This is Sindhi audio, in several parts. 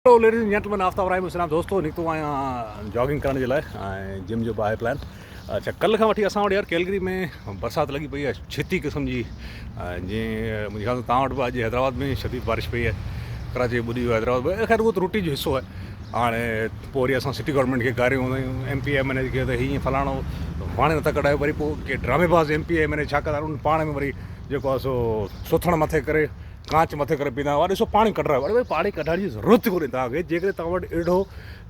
Hello ladies and gentlemen Aftab Rahim السلام دوستو نڪتو آهيان جاگنگ ڪرڻ جي لاء ۽ جم جو به آهي پلان اچھا ڪل کان وٺي اسان وٽ يار ڪيلگري ۾ برسات لڳي پئي آهي ڇتي قسم جي جي منهنجي خيال سان توهان وٽ به اڄ حيدرآباد ۾ شديد بارش پئي آهي ڪراچي ٻڏي ويو حيدرآباد به خير اهو ته روٽين جو حصو آهي هاڻي پوء وري اسان سٽي گورنمينٽ کي گاريون ايم پي ايم اين اي کي ته هي فلاڻو پاڻي نٿا ڪڍايو وري پوء ڪي ڊرامي باز ايم پي ايم اين اي ڇا ڪندا آهن پاڻ ۾ وري جيڪو آهي سو سٿڻ مٿي ڪري ڪانچ مٿي ڪري پيندا هئا ڏسو پاڻي ڪڍرايو اڙي ڀاء پاڻي ڪڍائڻ جي ضرورت ئي ڪونهي توهان کي جيڪڏهن توهان وٽ اهڙو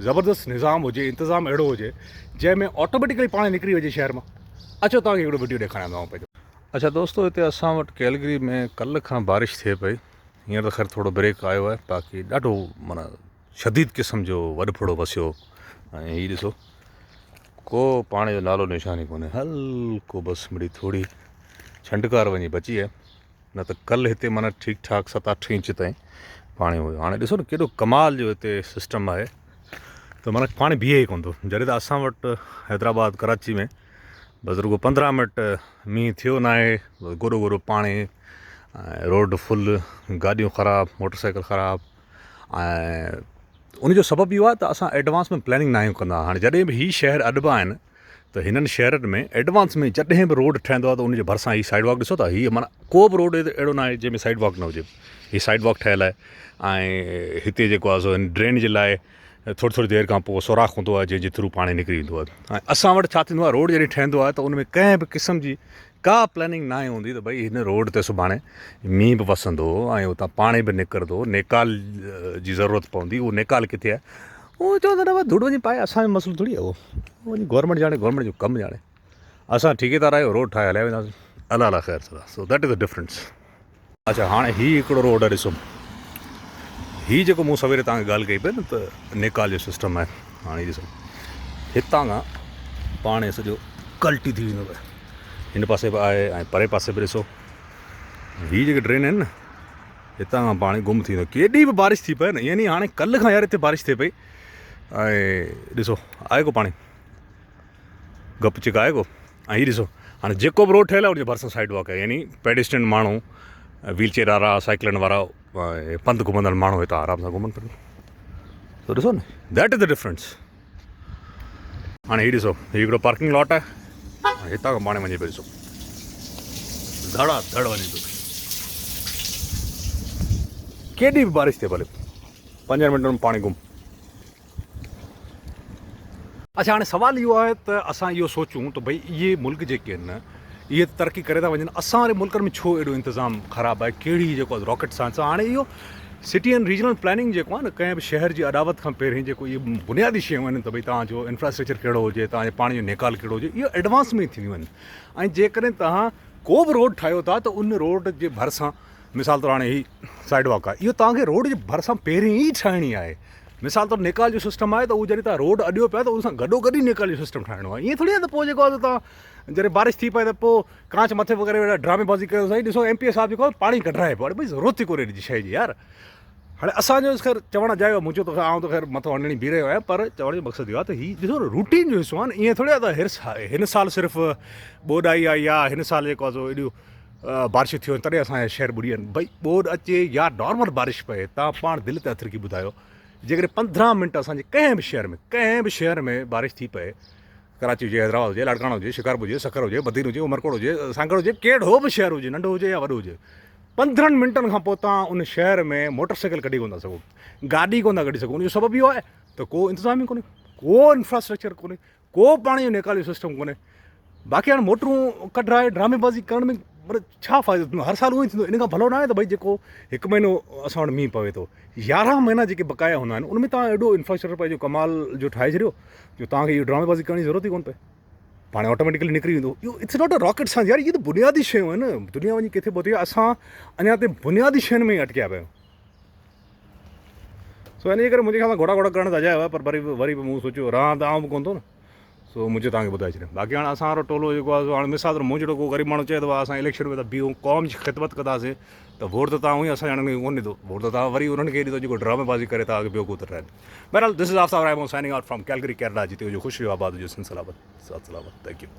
زبردست نظام هجي انتظام اهڙو هجي جنهن ۾ آٽوميٽيڪلي پاڻي نڪري وڃي شهر مان اچو توهان کي هڪڙو وڊيو ڏيکاريان ٿو آئون پنهنجو. اڇا دوستو هتي اسان وٽ ڪيلگري ۾ ڪلهه کان بارش ٿئي پئي هينئر ته خير ٿورو بريڪ آيو آهي باقي ڏاڍو معنيٰ شديد قسم جو وڏ ڦڙو وسيو ۽ هي ڏسو ڪو پاڻي جو نالو نشان ئي ڪونهي هلڪو بس مڙئي ٿوري ڇنڊڪار وڃي بچي آهي نه ته ڪلهه هتي معنيٰ ٺيڪ ٺاڪ ست اٺ انچ تائين پاڻي هيو هاڻي ڏسو نه ڪيڏو ڪمال جو هتي سسٽم آهي ته معنيٰ پاڻي بيهي ئي ڪونه ٿو جڏهن ته اسان وٽ حيدرآباد ڪراچي ۾ بس رڳو پندرهن منٽ مينهن ٿيو نه آهي بس گوڏو گوڏو پاڻي ۽ روڊ فل گاڏيون خراب موٽر سائيڪل خراب ۽ ان جو سبب اهو آهي ته اسان ايڊوانس ۾ پلاننگ نه آهيون ڪندا هاڻي جڏهن به هي شهر اڏبا آهن ته هنن شهرن ۾ ايڊوانس ۾ جڏهن به روڊ ٺهندو آهي ته ان جي ڀرسان هي سائيڊ واڪ ڏسو ٿا هي معنيٰ ڪو به روڊ اهڙو نه آهي جنهن ۾ سائيڊ واڪ نه هجي هي سائيڊ واڪ ٺهيل آهي ۽ هتي جيڪو آهي سو هن ڊرين جي لاء ٿوري ٿوري دير کان پوء سوراخ هوندو آهي جنهن جي ٿرو پاڻي نڪري ويندو آهي ۽ اسان وٽ ڇا ٿيندو آهي روڊ جڏهن ٺهندو آهي ته ان ۾ ڪنهن به قسم جي ڪا پلاننگ ناهي هوندي ته ڀئي هن روڊ تي سڀاڻي مينهن به وسندو ۽ اتان پاڻي به نڪرندو نيڪال جي ضرورت پوندي اهو نيڪال ڪٿي آهي اهو چوندو نه ڌوڙ وڃي پائي اسان جو مسئلو ٿوري آهي اهو وڃي گورنمينٽ ڄاڻي گورنمينٽ جو ڪم ڄاڻي اسان ٺيڪيدار آهيو روڊ ٺاهي هليا وينداسين الله الله خير صلاح سو that is the difference اچھا هاڻي هي هڪڙو روڊ آهي ڏسو هي جيڪو مون سويري توهان کي ڳالهه ڪئي پئي نه ته نيڪال جو سسٽم آهي هاڻي ڏسو هتان کان پاڻي سڄو ڪلٽي ٿي ويندو آهي هن پاسي به آهي ۽ پري پاسي به ڏسو هي جيڪي ڊرين آهن نه هتان کان پاڻي گم ٿي ويندو ڪيڏي به بارش ٿي پئي نه يعني هاڻي ڪلهه کان يار هتي بارش ٿئي پئي ۽ ڏسو آهي ڪو پاڻي گپ چڪ آهي ڪو ۽ هي ڏسو هاڻي جيڪو به روڊ ٺهيل آهي ان جي ڀرسان سائيڊ واڪ آهي يعني پيڊسٽرين ماڻهو ويل چيئر وارا سائيڪلن وارا پنڌ گهمندڙ ماڻهو هتان آرام سان گهمن ڦرن تو ڏسو نه that is the difference هاڻي هي ڏسو هي هڪڙو پارڪنگ لاٽ آهي هتان کان پاڻي وڃي پيو ڏسو ڌڙا ڌڙ وڃي پيو ڪيڏي به بارش ٿئي ڀلي پنجن منٽن ۾ پاڻي گم. اڇا هاڻي سوال اهو آهي ته اسان اهو سوچون ته ڀئي اهي ملڪ جيڪي آهن اهي ته ترقي ڪري ٿا وڃن اسان واري ملڪن ۾ ڇو ايڏو انتظام خراب آهي ڪهڙي جيڪو آهي راڪيٽ سائنس آهي هاڻي اهو سٽي اينڊ ريجنل پلاننگ جيڪو آهي نه ڪنهن به شهر جي اڏاوت کان پهرين جيڪو اهي بنيادي شيون آهن ته ڀئي توهان جو انفراسٽرڪچر ڪهڙو هجي توهان جي پاڻي جو نيڪال ڪهڙو هجي اهو ايڊوانس ۾ ٿينديون آهن ۽ جيڪڏهن توهان ڪو به روڊ ٺاهيو ٿا ته ان روڊ جي ڀرسان مثال طور هاڻي هي سائيڊ واڪ آهي اهو توهان کي روڊ جي ڀرسان پهرين ئي ٺاهڻي آهي مثال طور نيڪال جو سسٽم آهي ته اهو جڏهن توهان روڊ اڏيو پيا ته ان سان گڏو گڏ ئي نيڪال جو سسٽم ٺاهڻو آهي ائين ٿوري آهي ته پوء جيڪو آهي توهان جڏهن بارش ٿي پئي ته پوء ڪانچ مٿي به ڪري ويٺا ڊرامي بازي ڪيو سائين ڏسو ايم پي اي صاحب جيڪو پاڻي ڪڍرائي پيو اڙي ڀئي ضرورت ئي ڪونهي ان جي شيء جي يار هاڻي اسان جو خير چوڻ اجايو منهنجو ته آئون ته خير مٿو هڻي بيهي رهيو آهيان پر چوڻ جو مقصد اهو آهي ته هي ڏسو نه روٽين جو حصو آهي نه ائين ٿوري آهي ته هر هن سال صرف ٻوڏ آئي آهي يا هن سال جيڪو آهي سو ايڏيون بارشون ٿيون آهن تڏهن اسان جا شهر ٻڏي ويا آهن ڀئي ٻوڏ اچي يا نارمل بارش پئي تان پاڻ دل تي هٿ رکي ٻڌايو جيڪڏهن پندرهن منٽ اسان جي ڪنهن به شهر ۾ ڪنهن به شهر ۾ بارش ٿي پئي ڪراچي هجي، حيدرآباد هجي، لاڙڪاڻو هجي، شڪارپور هجي، سکر هجي، بدين هجي، عمرڪوٽ هجي، سانگهڙ هجي، ڪهڙو به شهر هجي، ننڍو هجي يا وڏو هجي، پندرهن منٽن کان پوء توهان ان شهر ۾ موٽر سائيڪل ڪڍي ڪونه ٿا سگهو، گاڏي ڪونه ٿا ڪڍي سگهو، ان جو سبب اهو آهي ته ڪو انتظام ئي ڪونهي، ڪو انفراسٽرڪچر ڪونهي، ڪو پاڻي جو نيڪالي جو سسٽم ڪونهي. باقي هاڻي موٽرون ڪڍرائي ڊرامي بازي ڪرڻ ۾ مطلب ڇا فائدو ٿيندو، هر سال اهو ئي ٿيندو، ان کان ڀلو ناهي ته ڀئي جيڪو هڪ مهينو اسان وٽ مينهن پوي ٿو، يارهن مهينا جيڪي بقايا هوندا آهن ان ۾ توهان ايڏو انفراسٽرڪچر پنهنجو ڪمال جو ٺاهي ڇڏيو جو توهان کي اهو ڊرامي بازي ڪرڻ جي ضرورت ئي ڪونه پئي پاڻ آٽوميٽيڪلي نڪري ويندو اهو it's not a rocket science يار اهي ته بنيادي شيون آهن دنيا وڃي ڪٿي پهتي آهي اسان اڃا تائين بنيادي شين ۾ ئي اٽڪيا پيا آهيون سو ان جي ڪري منهنجي خيال سان گهوڙا گهوڙا ڪرڻ ته اجايو آهي پر وري به وري به مون سوچيو رهان ته آئون به ڪونه ٿو نه سو مون چيو توهان کي ٻڌائي ڇڏيان. باقي هاڻ اسان وارو ٽولو جيڪو آهي سو هاڻ مثال طور مون جهڙو ڪو غريب ماڻهو چئي ته اسان اليڪشن ۾ ٿا بيهون قوم جي خدمت ڪنداسين ته ووٽ ته توهان اونئي اسان جهڙن کي ڪونه ڏيندو ووٽ ته توهان وري انهن کي ڏيندو جيڪو ڊرامي بازي ڪري توهان کي بيوقوف ٿا ٺاهين. بهرحال this is Aftab Rahimoon signing out from Calgary Canada جتي هجو خوش رهو آباد هجو سنڌ سلامت ساٿ سلامت thank you.